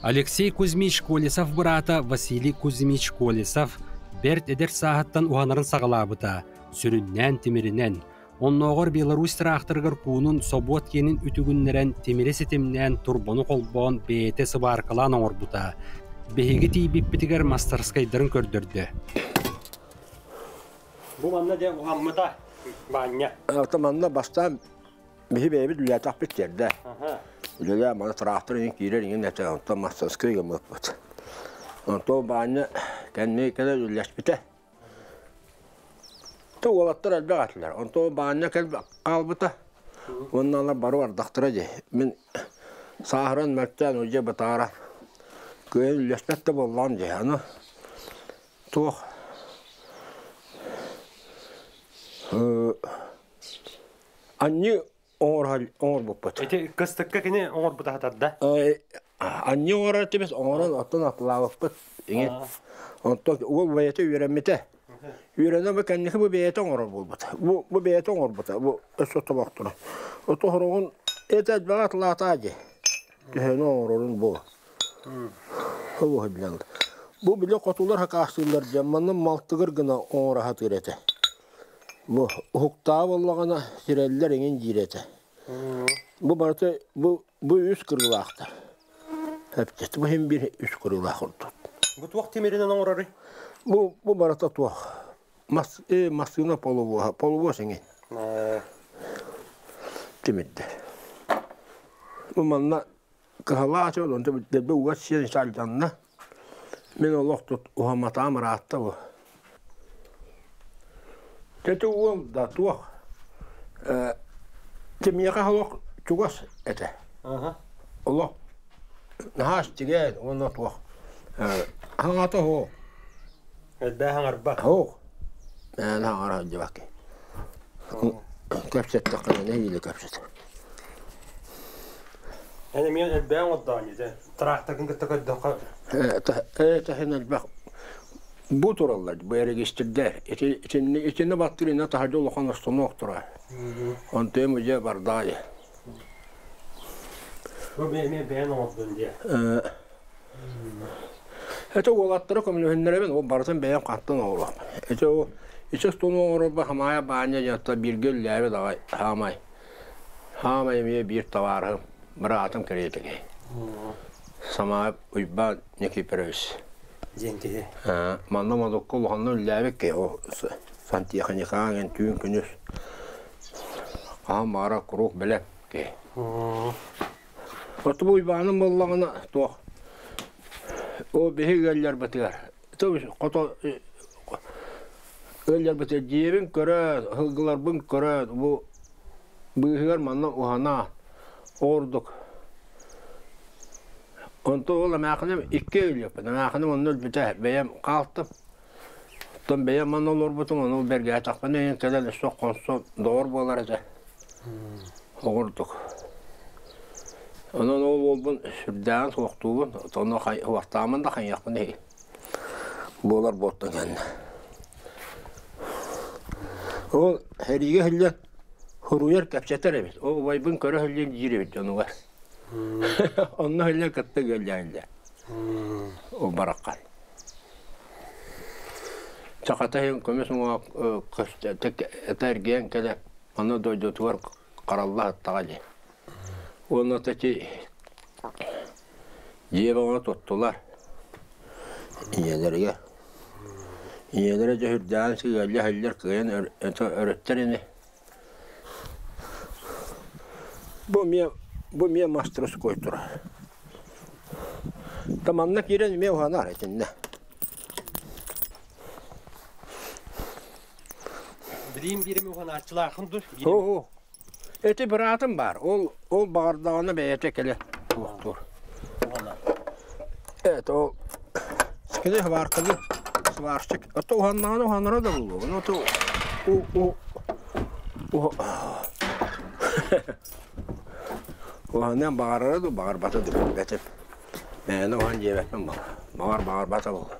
Алексей Кузьмич Колесов быраата Василий Кузьмич Колесов бэрт эдэр сааһыттан уһанарын саҕалаабыта, сүрүннээн тимиринэн. Оннооҕор Беларусь тыраахтарыгар куунун собуот киэнин үтүгүннэрэн тимири ситимнээн турбону холбоон бэйэтэ сыбааркалаан оҥорбута. Биһиги тиийбиппитигэр мастарскайдарын көрдөрдө. Бу манна дьэ уһаммыта Баанньа. Ата манна бастаан биһи бэйэбит үлэлээтэхпит тиэрдэ. Үлэлээ маны тыраахтар иҥин киирэр иҥин этэ, онтон мастарскай гыммыппыт. Онтон Баанньа кэнники кэлэн үллэспитэ. То уолаттар элбэх этилэр. Онтон Баанньа хаалбыта. Уонна алар бары бардахтара дии. Мин сааһыран мөлтөөн уже бытааран кыайан үллэспэт да буоллаҕым дии. Аны туох анньыы оҥорбуппут. Ити кыстыкка кини оҥорбута хатарда. Анньыы оҥорор этибит, оҥорон оттон атылаабыппыт. Иҥин. Онтон уол бэйэтэ үөрэммитэ. Үөрэнэ бу кэнники бу бэйэтэ оҥорор буолбута. Бу бу бэйэтэ оҥорбута. Бу өссө тобохторо. Ото хороҕун это элбэҕи атылаатаа дии. Төһөнү оҥорорун бу. Бу билэн. Бу биле хотулар хакаастыыллар дьон манна малтыгыр гына оҥоро сатыыр этэ. Бу уһуктаа буоллаҕына сирэллэр иҥин диир этэ. Бу барыта бу бу үс кырыылаахтар. Эптет бу иһин биир үс кырыылаах курдук. Бу туох тимиринэн оҥорорый? Бу бу барыта туох? Мас массыына половоһа, половоз иҥин. Тимирдэр. Бу манна кыһалаах дьон онто дэлби угас сиэн сальданна. Мин олох тут уһаматаам ыраатта бу. Тэти уол да туох Тимиэхэ олох чугас этэ. Олох наһаа истигээн уонна туох хаҥата суох. Элбэх хаҥарба. Суох. Мээнэ хаҥара сылдьыбаккын. Кэпсэттэххинэ нэһиилэ кэпсэтэр. Эн эмиэ элбээн оҥордоон дии, тыраахтаргын кытта көрдөххө. Таһын элбэх бу тураллар, бу регистрдэр. Ити итинни итинни баттырына таһырдьа улахан останок турар. Онтуйум уже бардаайы. Бу эмиэ бэйэн оҥордун дии. Это уолаттары көмөлөһүннэрэбин, ол барытын бэйэм хаттан оҥоруом. Ити ол ичи столу оҥорорбор Хамаайа Баанньа дьахтар бииргэ үллээбит аҕай, хаамай. Хаамай эмиэ биир табаарыһым, быраатым кэриэтэ киһи. Самаайап Уйбаан Никифорович. Диэн киһи. Манна Модукка улаханна үллээбит киһи, ол сантехникаҕа эн түүн күнүс хаһан баҕарар куруук бэлэм киһи. Оту Уйбааным буоллаҕына туох ол биһи ыалларбытыгар хото ыалларбытыгар дьиэбин көрөөт, сылгыларбын көрөөт бу быыһыгар манна уһана ордук. Онто ол эмээхиним икки өлүөппүн, эмээхиним онно өлбүтэ, бэйэм хаалтым. Оттон бэйэм манна олорбутум, ону бэргээтэхпинэ иһин кэлэн өссө хонсо доҕор буолар этэ. Оҕурдук. Онон ол уолбун сүрдээҕин суохтуубун, ону уохтаамын да хайыахпын иһин. Буолар буоттан кэннэ. Ол сэриигэ иһиллэн суруйар кэпсэтэр эбит. Ол убайбын көрө иһиллэн диир эбит дьонугар. Онно иһиллэн кытта ыалдьаайыллар. Ол бараххан. Сахата иһин көмүс уҥуох этэ эргийэн кэлэ аны дойдутугар харалла сыттаҕа дии. Уонна ити дьиэ бөҕөнү туттулар ийэлэригэр. Ийэлэрэ дьэ сүрдээҕин сыыйаллар иһэллэр кыайан өрөттөр ини. Бу эмиэ бу эмиэ мастерской турар. Да манна киирэн эмиэ уһанар итиннэ. Билиим биирим уһанааччылаахын дур? Оо, ити быраатым баар. Ол ол баҕардаҕына бэйэтэ кэлэ туохтуур. Это ол кини сварканы сварщик. А то уһаннаҕына уһанара да буолуо. Ну то у у уһаныан баҕарара дуу, баҕарбата дуу билбэтим. Мээнэ уһан диэбэппин буолла. Баҕар баҕарбата буолла.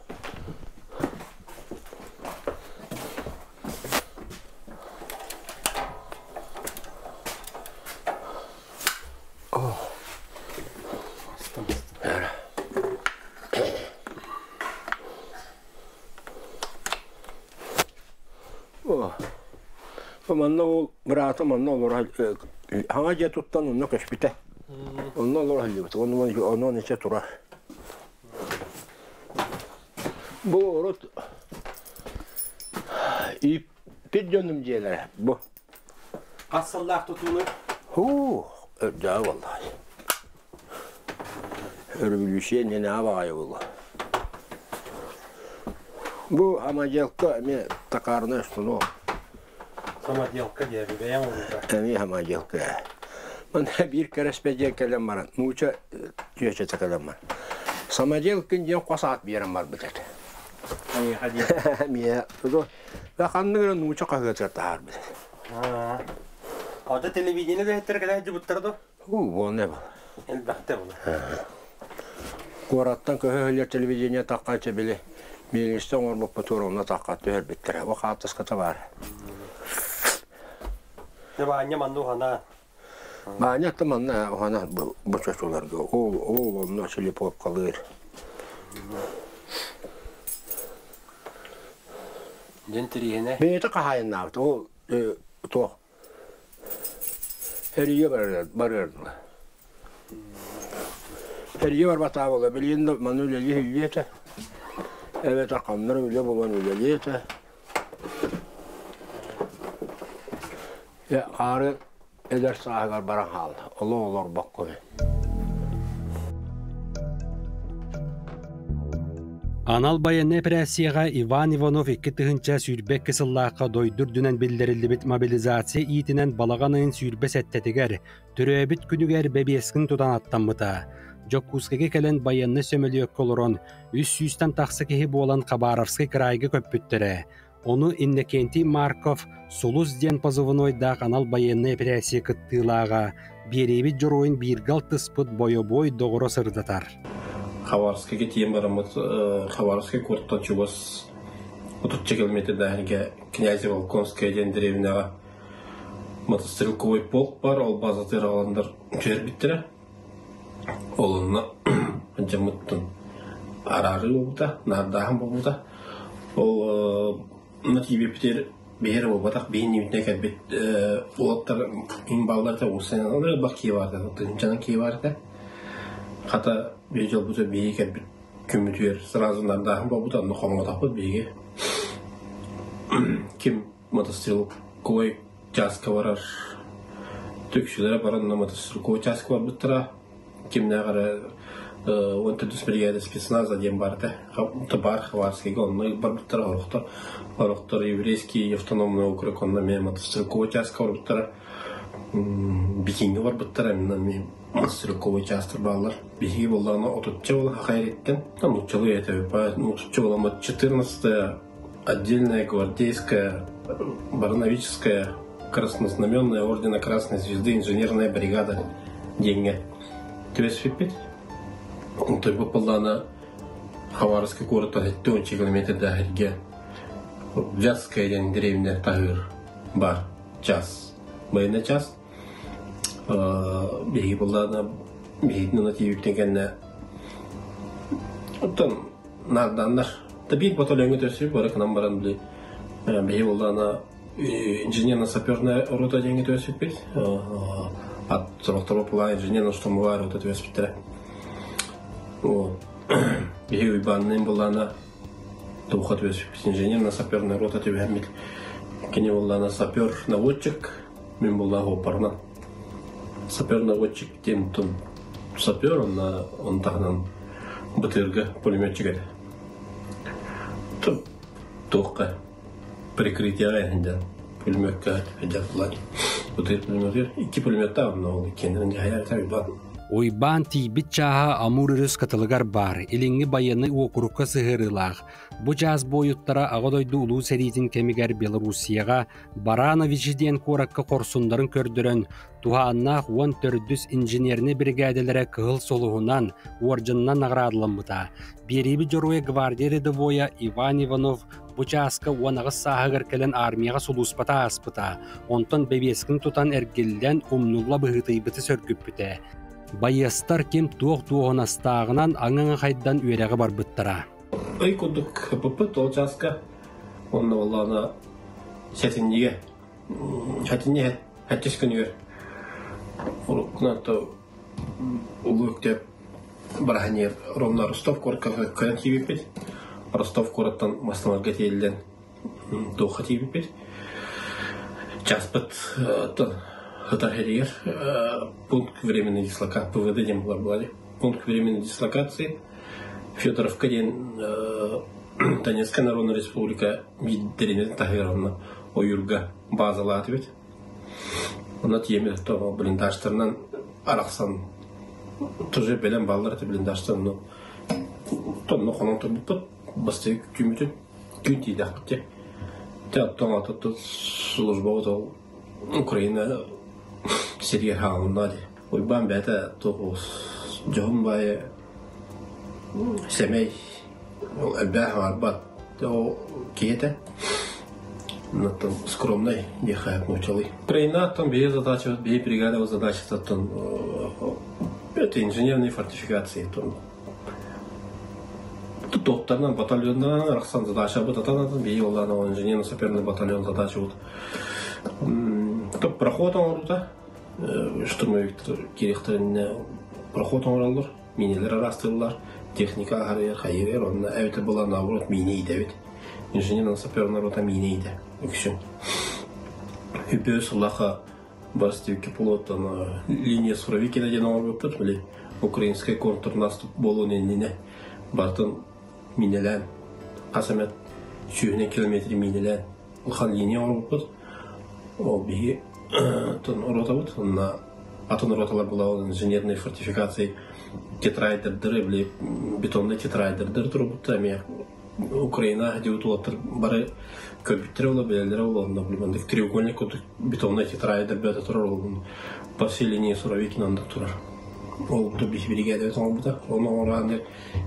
Манна ол быраатым манна олоро хаҥа дьиэ туттан онно көспүтэ. Онно олоро сылдьыбыт. Онон ичэ турар. Бу урут ииппит дьонум дьиэлэрэ бу. Хас сыллаах тутууну? Һуу, өрдөөҕү буоллаҕай. Өрөбүлүүсүйэ иннинээҕи баҕайы буолуо. Бу самоделка эмиэ токарный станок. Самоделка диэби бэйэҥ оҥорбута. Эмиэ самоделка. Манна биир кэрэспэдьиэн кэлэн баран, нууча чүөчэтэ кэлэн баран, самоделкин диэн хос аат биэрэн барбыт этэ. Эйиэхэ диэн. Миэ, ханнык эрэ нууча хаһыатыгар таһаарбыт этэ. Ата телевидение үлэһиттэрэ кэлэ сылдьыбыттара дуо? Уу, буолна буолла. Элбэхтэ буолла. Куораттан көһө сылдьар телевидение таххаччы били миэлиҥсэ оҥорбуппут уруумна тахха түһэрбиттэрэ. Бу хаартыската баар. Дьэ, Баанньа манна уһана. Баанньа манна уһана бу чочуларга ол ол онно шлифовкалыыр. Дьэн тириһинэ. Бэйэтэ хаһаайыннаабыт ол туох Эрийэ барыардылар. Эрийэ барбатаа буолла. Билигин да маны үлэлии үлэлиэ этэ. Эбэтэр ханна эрэ үлэ булан үлэлиэ этэ. Хаары эдэр сааһыгар баран хаалла. Олох олорбокко Анал байыаннай эпэрээссийэҕэ Иван Иванов 2022 сыллаахха дойду үрдүнэн биллэриллибит мобилизация иитинэн балаҕан ыйын 27-тигэр төрөөбүт күнүгэр бэбиэскин тутан аттаммыта. Дьокуускайга кэлэн байыаннай сөмөлүөккэ олорон, 300-тэн тахса киһи буолан Хабаровскай кыраайга көппүттэрэ. Ону Иннокентий Марков «Сулус» диэн позывнойдаах анал байыаннай эпэрээссийэ кыттыылааҕа, биэриибит дьоруойун бииргэ алтыспыт бойобуой доҕоро сырдатар. Хабаровскайга тиийэн бараммыт Хабаровскай куораттан чугас отучча километрдааһыга Князь Волконская диэн дэриэбинэҕэ мотострелковый полк бар, ол базатыгар аҕаланнар түһэрбиттэрэ. Ол онно дьоммуттан араарыы буолбута, наардааһын буолбута. Ол тиийбиппитигэр биһиги эрэ буолбатах, биһи иннибитинэ кэлбит уолаттар им бааллар этэ, уопсайынан элбэх киһи баар этэ, тыһыынчанан киһи баар этэ. Хата биһи дьолбутугар биһиги кэлбит күммүтүгэр сразу наардааһын буолбута, онно хоҥмотохпут биһиги. Ким мотострелковай чааска барар түксүлэрэ баран мотострелковай чааска барбыттара кимнээх эрэ уон төрдүс бригада спецназа диэн баар этэ баар Хабаровскайга онно барбыттара орохтор орохтор еврейский автономный округ онно эмиэ мотострелковай чааска барбыттара Бикиҥҥэ барбыттара эмиэ мотострелковай чаастар бааллар биһиги буоллаҕына отучча буола хахайриттэн нууччалыы этэ отучча буоламмыт 14 Отдельная гвардейская Барановическая краснознаменная ордена Красной Звезды инженерная бригада диэҥҥэ түбэспиппит. Онтон бу буоллаҕына Хабаровскай куораттан 70 километрдаах Вятская диэн дэриэбинэ таһыыр бар час. Военный час. Биһиги буоллаҕына биһигини тиийбиттэн кэннэ оттон наардааннар да биир батальоҥҥа төсү бары гынан баран били биһи буоллаҕына инженерно-саперная рота диэҥҥэ түбэспиппит ат сорохторо пулаа инженерно-штурмовая рота түбэспиттэрэ биһи Уйбаанныын буоллаҕына туохха түбэспиппит инженерно-саперная рота түбэһэммит кини буоллаҕына сапер-наводчик мин буоллаҕа уоппарынан сапер-наводчик диэн сапер онно он таһынан бытыырга пулеметчик этэ туохха прикрытияҕа иһиндэн пулеметка дьатлар бытыыр пулеметыр икки пулеметтаах онно ол иккиэннэрин дьаһайар Уйбаан Уйбаан тиийбит чааһа Амур өрүс кытылыгар баар, Илиҥҥи байыаннай уокурукка сыһыарыылаах. Бу чаас буойуттара Аҕа дойду Улуу сэриитин кэмигэр Белоруссияҕа Барановичи диэн куоракка хорсуннарын көрдөрөн, туһааннаах 14-үс инженернэй биригээдэлэрэ Кыһыл Сулуһунан, уордьанынан наҕараадаламмыта. Биэриибит дьоруойа гвардия рядовойа Иван Иванов бу чааска 18 сааһыгар кэлэн армияҕа сулууспата ааспыта. Онтон бэбиэскин тутан эргиллэн умнулла быһыытыйбыты сөргүппүтэ. Байыастар ким туох дуоһунастааҕынан аҥаҥа хайдан үөрэҕи барбыттара. Ый курдук ыппыппыт ол чааска. Онно буоллаҕына сэтинньигэ сэтинньи сэттис күнүгэр уруккунан то Улуу Өктөөп быраһынньыгар ровно Ростов куоракка кэлэн киирбиппит. Ростов куораттан массыыналарга тиэллэн туохха тиийбиппит. Чааспыт сытар сиригэр пункт временной дислокации ПВД диэн буолар буолар пункт временной дислокации Федоровка диэн Донецкая Народная Республика биирдэринэн таһыгар онно ойуурга баазалаатыбыт. Онно тиийэммит ото блиндажтарынан арахсан тоже бэлэм бааллар этэ блиндажтар онно тонно хонон турбуппут бастакы күммүтүн күн тиийдэхпит дьэ. Дьэ оттон ото службабыт ол Украина сиригэр хаалынна дии. Уйбаан бэйэтэ туох дьоһун баайы сэмэй элбэх барбат киһи этэ. Оттон скромный диэхэ нуучалыы. Украинаттан бэйэ задача, бэйэ бригада задачатыттан это инженерные фортификации. Топтарынан батальоннарынан арахсан задача бут атанатын бэйэ оллаана инженерно-саперный батальон задача бут. Топ проход оҥорута штурмовиктар кириэхтэринэ проход оҥороллор, минелер араастыыллар, техника аһарыйар, хайыыр, онно эбэтэр была наоборот миинэ иитэбит. Инженерно-саперный рота миинэ иитэ үксүн. Үпүө сыллаха Бастыйки пулоттан линия Суровикина диэн оҥорбуппут, били украинскай контрнаступ буолуон иннинэ барытын миинэлээн, хас эмэ сүүһүнэн километр миинэлээн улахан линия оҥорбуппут. Ол биһиги ротабыт, онно атын роталар була инженерной фортификации тетрайдердары, били бетонный тетрайдердары турбуттар эмиэ Украина диэбит уолаттар бары көрбүттэрэ буолла, билэллэрэ буолла, онно маннык треугольник курдук бетоннай тетрайдер бөтө турар, ол поселение Суровикин оннук турар. Ол биһи биригээдэбит оҥорбута. Ону оҥороон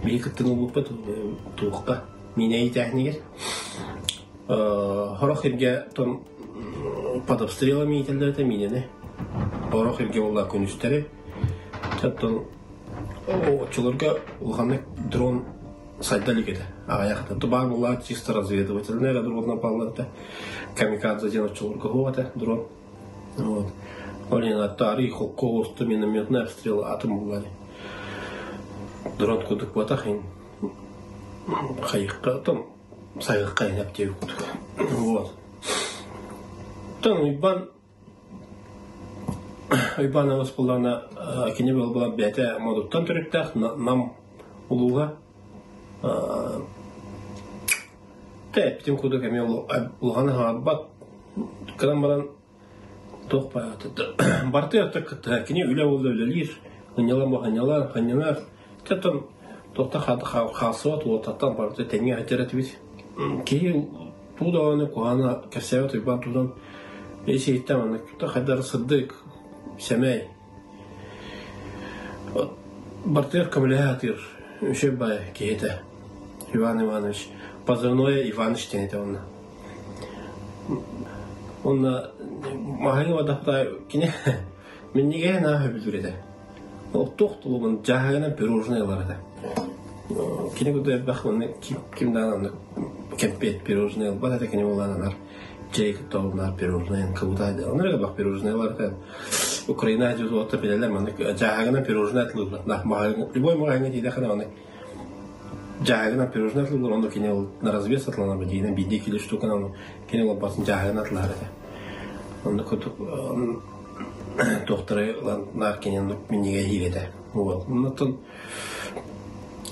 биһи кыттыны ылбыппыт туохха миинэ иитээһинигэр. Хорох иргэ тон под обстрелом иитэллэр этэ миинэни. Орох иргэ буолла күнүстэри. Оттон оччолорго улаханнык дрон сайда илик этэ. Аҕыйах этэ. Баар буолла чисто разведывательный эрэ дронна бааллар этэ. Камикадзе диэн оччолорго суох этэ дрон. Вот. Ол иһин аттаары холко оҕусту минометный обстрел атын буолла Дрон курдук буотах иһин хайыкка том сайыкка иһин диэбит курдук. Вот. Тон Уйбан Уйбаан Абас буоллаҕына кини буолбула бэйэтэ Модуттан төрүттээх Нам улууһа. Эппитим курдук эмиэ улахан аһаабат гынан баран туох барытыгар кыттыһар. Кини үлэ буолла үлэлиир, хынньалан бу хынньалар, хынньанар. Оттон туохта хаалсыбат уолаттартан барыта тэҥҥэ сылдьар этибит. Киһи туу даҕаны куһаҕаны кэпсээбэт Уйбаан туһунан ис-иһиттэн маннык хайдах сырдык, сэмэй. Барытыгар көмөлөһө сатыыр үчүгэй баҕайы киһи этэ. Иван Иванович. Позывное Иваныч диэн этэ уонна. Уонна маһыҥа бадахта кини минньигэһин аах өбүлүүр этэ. Туох тулугун дьааһыгынан пирожное ылар этэ. Кини курдук элбэх уонна ким даҕаны кэмпиэт пирожное ылбат этэ кини буолаананар чэй кытта олунаар пирожное кыбыта онно элбэх пирожное ылар этэ. Украина дьиэ билэлэр маннык дьааһыгынан пирожное атылыыллар. Любой маҕаһыыҥҥа тиийдэххинэ маннык дьааһыгынан пирожное атылыыллар онно кини ол на развес атыланар диинэн биирдии кило штуканан кини олорбатын дьааһыгынан атылаһар этэ. Онно курдук туохтары ылан наар кини оннук минньигэ иһиир этэ. Вот. Оннуттан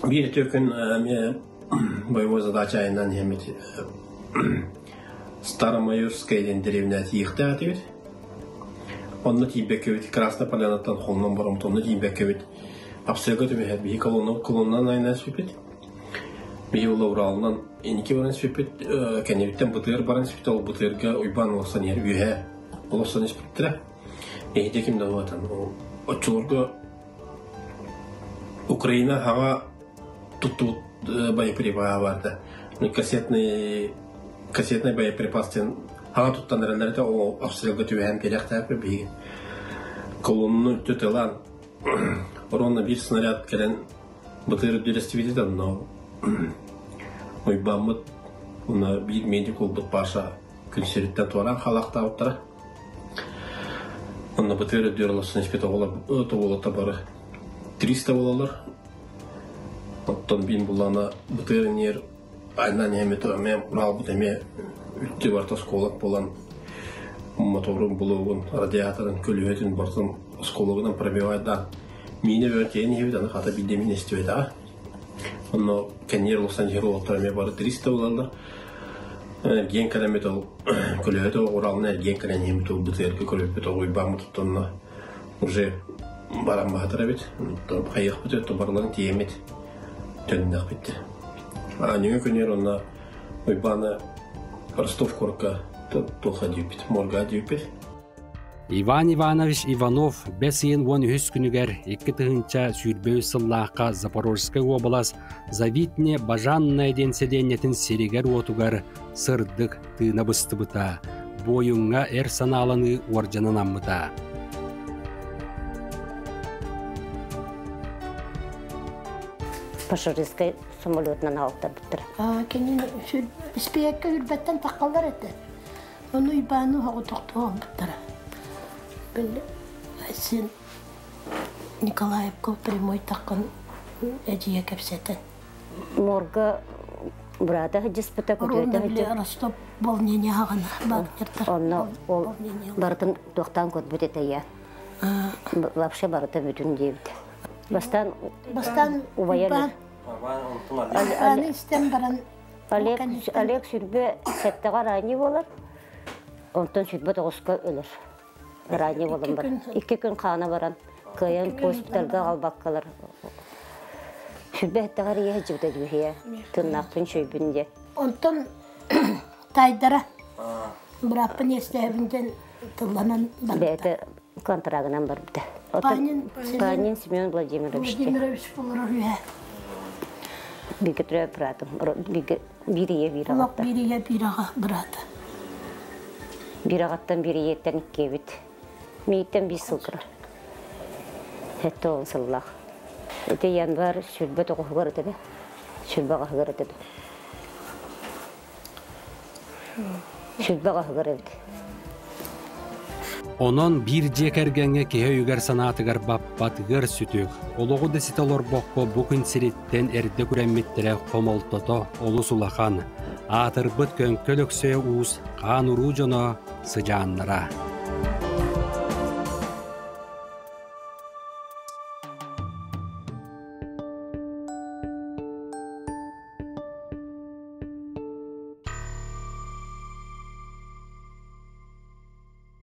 биир үтүө күн эмиэ боевой задача айаннаан иһэммит Старомайорская диэн дэриэбинэ тиийиэхтээх этибит. Онно тиийбэккэбит Красная Полянаттан холунан бараммыт онно тиийбэккэбит обстрелга түбэһэр биһи колонна колоннанан айаннаан испиппит. Биһи ол Уралынан инники баран испиппит кэннибиттэн бытыар баран испит ол бытыарга Уйбаан олохсон иһэр үөһэ олохсон испиттэрэ. Эһиги ким да буолан оччолорго Украина хаҥа туттубут боеприпаһа барда. Кассетный кассетный боеприпас диэн хаҥа туттан эрэллэр этэ ол обстрелга түбэһэн кэлиэхтээхпит биһиги. Колонну өттө ровно биир снаряд кэлэн бытыыр үрдүлэстибитэ онно Уйбааммыт уонна биир медик уолбут Паша күн сириттэн туораан хаалаахтаабыттара. Онно бытыыр үрдүгэр олорсон испит оҕолор уолаттар бары 300 буолаллар. Оттон биин буллаҕына бытыыр иннигэр айаннаан иһэммит эмиэ Уралбыт эмиэ үттү барыта оскуолак буолан моторун, блогун, радиаторын, көлүөһэтин барытын оскуолагынан пробивайдаан миинэ бөҕө тиэйэн иһэбит, аны хата биирдэ миинэ истибэтэҕэ. Онно кэнниэр улахан иһэр уолаттар эмиэ бары 300 буолаллар. Эргиэн кэлэммит ол көлөһөтө Уралына эргиэн кэлэн иһэммит ол бытыарга көрүппүт ол Уйбааммыт оттонно уже баран баһатар эбит. Хайыахпыт өттө барыларын тиийэммит төннөхпүт. Аанньыҥы күнүгэр онно Уйбааны Ростов куоракка туохха диэбиппит, морга диэбиппит. Иван Иванович Иванов бэс ыйын 13 күнүгэр 2023 сыллаахха Запорожскай уобалас Завитне Бажанная диэн сэлиэнньэтин сиригэр-уотугар сырдык тыына быстыбыта, буойуҥҥа эр санааланыы уордьанын аммыта. Пассажирскай самолетунан аҕалтарбыттар. Кини испиэккэ үрбэттэн таххаллар этэ. Ону Уйбааны оҕотохтуу оҥорбуттара. Били син Николаевка прямой таххан эдьиийэ кэпсэтэн. Морга брата сылдьыспыта, күтүөтэ сылдьыспыта. Ростов волнение аҕана Вагнертар. Онно ол барытын туохтаан көрбүт этэ я. Вообще барыта бүтүн диэбит. Бастаан Бастаан убайа Аны истэн баран Олег, Олег сүрбэ сэттэҕэ ранний буолар, онтон сүрбэ тоҕуска өлөр. Ранний буолан баран. Икки күн хаана баран, кыайан госпитальга аҕалбаккалар. Сүрбэ сэттэҕэ эрийэ сылдьыбыта дьүһүйэ. Тыннаахпын чөйбүн диэн. Онтон таайдара бырааппын иэстээбин диэн тылланан барбыта. Бэйэтэ контрагынан барбыта. Панин, Панин Семен Владимирович. Владимирович олорор үһэ. Бииргэ төрөөбүт быраатым. Биир ийэ биир аҕаттан. Биир ийэ биир аҕа быраата. Биир аҕаттан биир ийэттэн иккиэбит. Мииттэн биир сыл кыра. Сэттэ он сыллаах. Ити январь сүрбэ тоҕуһугар этэ Сүрбэ аҕаһыгар этэ Сүрбэ аҕаһыгар эбит. Онон биир дьиэ кэргэҥҥэ киһи өйүгэр-санаатыгар баппат ыар сүтүк, олоҕу да ситэ олорбокко бу күн сириттэн эрдэ күрэммиттэрэ хомолтото олус улахан. Аатырбыт Көҥкөл Өксөйө уус хаан уруу дьоно сыдьааннара.